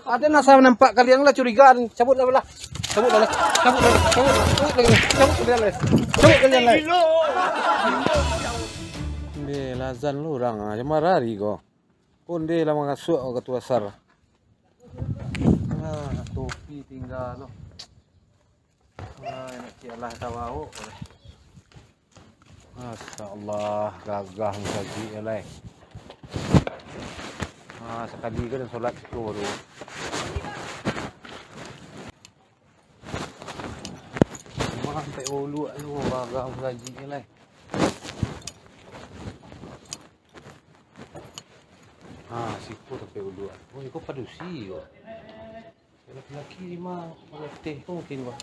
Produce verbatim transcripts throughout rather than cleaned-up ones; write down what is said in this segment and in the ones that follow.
Aden asa nampak kalian lah curiga, Aden. Cabutlah, lah. Cabutlah, lah. Cabutlah, lah. Cabut, cabut kalian, lah. Cabut kalian, lah. Deh, lazan lu urang, ah, cuma lari ko. Konde lah mangasuak ka tu asar. Ah, topi tingga tu. Ah, nak cialah tahu awak. Masya Allah, gagah musajik ya, lai. Ah, sakali kan solat siko baru. Sampai ulu tu, gagah musajik ya, lai. Ah, siko sampai ulu. Oh, iko padusi ko. Laki-laki mah, laki ko mungkin, bah.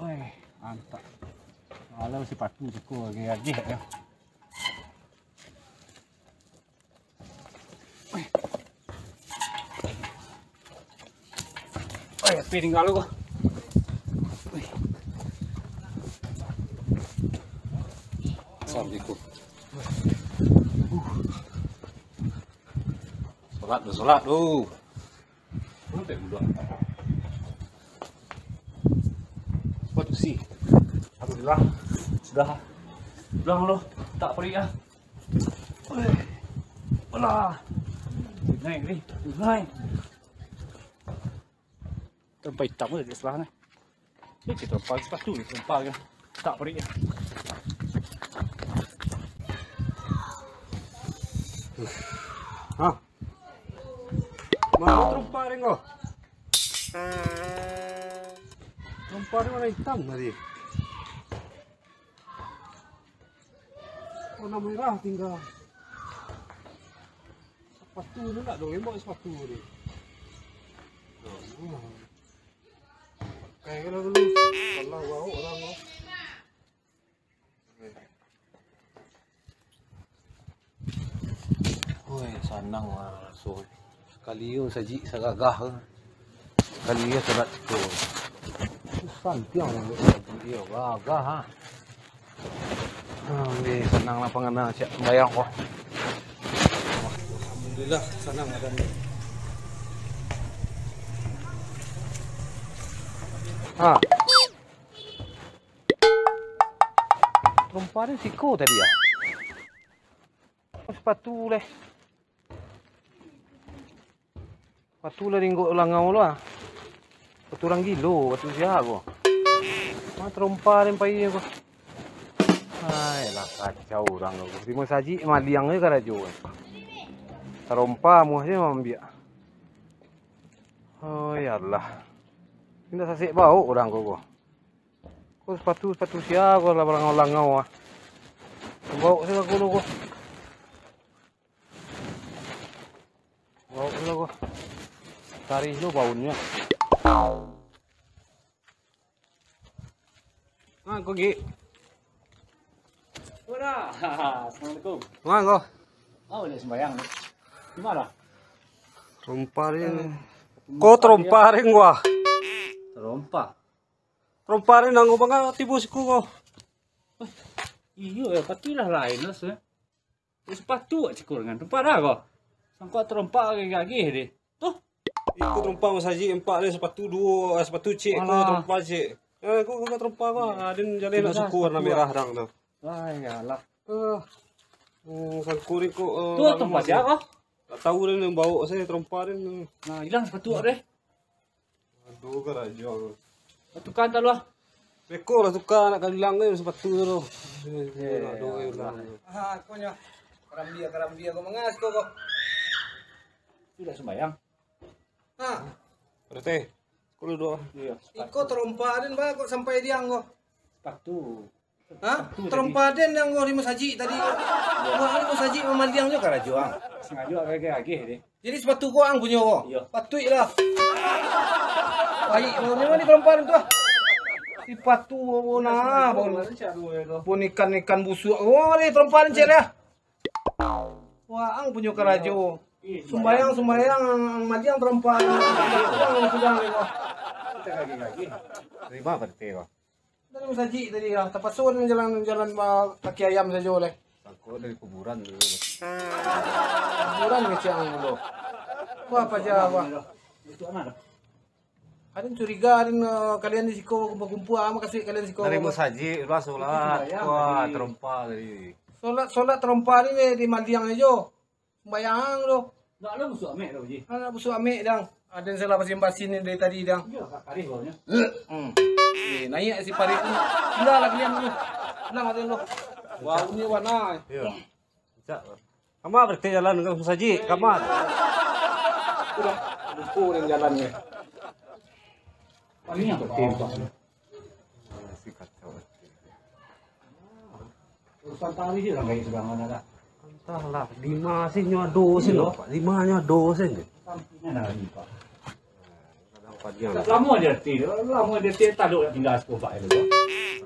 Oi, mantap. Alah, sepatu siko agak-agak ya. Oi, P tingga lu ko. Assalamualaikum. Solat tu, solat tu. Sampai budak. Buat besi. Alhamdulillah. Sudah. Pulang lu. Tak perih ah. Alah. Naik ni. Naik. Tempat hitam tu di sebelah ni. Ni kita terompa sepatu ni, terompa kan. Tak perih. Ha? Mana terompa ni ko? Terompa ni warna hitam tadi. Warna merah tinggal. Sepatu tu nak dong, embok sepatu ni. Pakai lah dulu. Kalau bau orang tu. Oi, sanang lah raso. Sakali yo sajik sagagah tu. Sakali yo solat siko. Santiang yo gagah ha. Ah, ni sanang lah pangana siap sembayang ko. Alhamdulillah, sanang ada ni. Ha. Terompa ni siko tadi ya. Sepatu leh. Sepatu lah ringgok langau lah. Sepatu urang gilo, sepatu sia ko. Ma terompa den pai ko. Ai lah kacau urang ko. Di masajik maliang je karajo. Terompa muah je mambiak. Oh ya Allah. Indak sasek bauk urang ko ko. Ko sepatu, sepatu sia ko lah langau-langau ah. Bauk sajo ko lo ko. Bauk lo ko. Tarih lo baunyo. Ah, ko gi. Ora. Assalamualaikum. Wah, ko. Oh, boleh sembayang ni. Di mana? Terompa ni. Ko terompa ni gua. Terompa. Terompa ni nanggo bangga tibo siku ko. Iyo ya, tapi lah lain lah se. Sepatu wak ciko dengan terompa dah ko. Sangko terompa agih-agih deh. Tuh. Iko terompa masajik empat deh, sepatu duo, ah, sepatu cek ko, terompa cek. Eh, ko, ko terompa ko. Ah, den jaleh nak suku warna merah dang tu. Wah, iyalah. Eh. Hmm, sangko ni ko, eh, tu terompa sia ko? Tak tahu den yang bawa saya terompa den. Nah, hilang sepatu wak deh. Aduh, karajo. Tuka anta lu ah. Beko lah tuka, nak kalilang ni sepatu tu. Eh, aduh, eh, ulang. Ah, konyo. Karambia, karambia ko mangas ko ko. Sudah sembayang. Ha. Rete. Kulo doa. Iyo. Iko terompa den ba kok sampai diang ko. Sepatu. Ha? Terompa den yang ko di masajik tadi ko. Wah, ni masajik mamaliang jo karajo ang. Sengajo agih-agih deh. Jadi sepatu ko ang punyo ko? Iyo. Patuik lah. Baik, ko ni mah di terompa den tu ah. Sepatu ko nah, pun, pun ikan-ikan busuak. Oh, di terompa den cek lah. Wah, ang punyo karajo. Iyo. Sumbayang, sumbayang, ang, ang maliang terompa den. Ang sudah ni ko. Kita kaki-kaki. Terima berarti ko. Dari masajik tadi lah, tapaso den jalan, jalan ba-, kaki ayam sajo leh. Kok dari kuburan dulu. Kuburan kecil ang dulu. Wah, apa aja, wah. Ada curiga, ada, eh, kalian di siko kumpul-kumpul, ah, makasih kalian siko. Dari musajik, lah solat. Wah, terompa tadi. Solat, solat terompa ni di maliang aja. Sembayang tu. Ndak ada busuk amek tu, Ji. Anak busuk amek, dang. Ada yang salah basin-basin ni dari tadi, dang. Iya, karih baunyo. Hmm. Eh, naik si parit tu. Pulang lah kalian tu. Pulang kalian tu. Wah, ini warna. Iya. Cak. Kama berarti jalan ke musajik, kama. Udah, lupa orang jalan ni. Paling yang betul, Pak. Si kacau. Urusan tarikh je lah baik sudah mana dah. Entahlah, lima sih nyo ado sih, Pak. Lima nyo ado sih. Sampingnya dah lagi, Pak. Kadang pagi yang lama dia ti, lama dia ti, tak ada nak tinggal sepuluh Pak itu, Pak.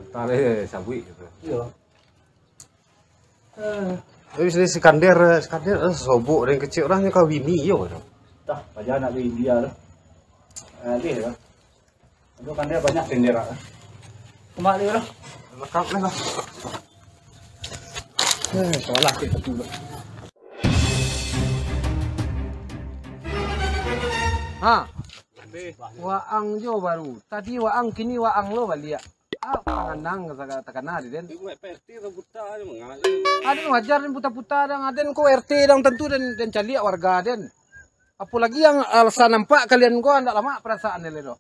Entah deh, sabuik gitu. Iya. Eh. Tapi si Iskandar, Iskandar, eh, sobok dengan kecil orang yang kawin ni, yo. Tah, paja nak ke India tu. Eh, dia tu. Aduh, kan dia banyak sender, ah. Kemak dia lah. Lengkap lah. Eh, salah kita tu. Ha. Waang jo baru. Tadi waang, kini waang lo baliak. Ah, panganang takana di den. Buat P R T atau buta aja mengaji. Aden wajar den puta-puta dang. Aden ko R T dang tentu den, den caliak warga den. Apolagi yang alasan nampak kalian ko andak lamak perasaan den le doh.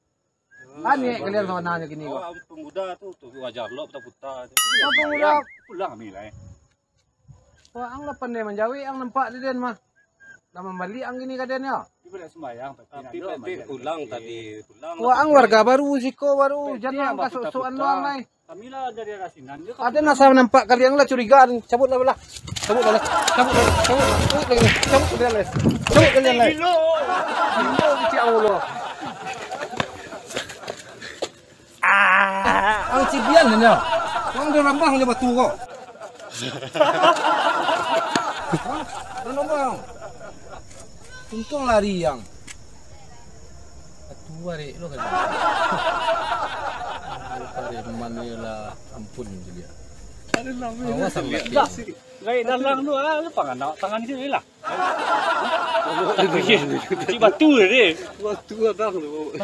Aneh kalian sabananyo kini ko. Oh, pemuda tu, tu wajar lo puta-puta. Apa pemuda? Pulang kami lah, eh. Wah, ang lah pandai manjawek, ang nampak di den mah. Lah mambalik ang kini ka den yo. Tapi pulang tadi, pulang. Wah, ang warga baru siko baru, jan ang kasuk-sukan doang lai. Kami lah dari Rasinan. Ada nasa nampak kalian lah curiga, cabut lah lah. Cabut lah lah. Cabut lah. Cabut lah. Cabut lah. Cabut kalian lah. Cabut kalian lah. Gilo. Gilo kecil Allah. Ah, ang cibian nyo. Ang dah rambah nyo batu ko. Hah? Dah rambah. Untung lari ang. Batu arek lo kan. Preman ni lah ampun je dia. Awas ang mati. Gaek dalang tu ah, lu pangan tangan sini lah. Cik batu tadi. Batu abang tu.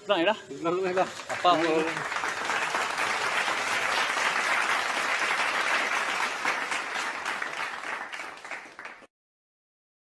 Pulang je lah. Pulang je lah. Apa?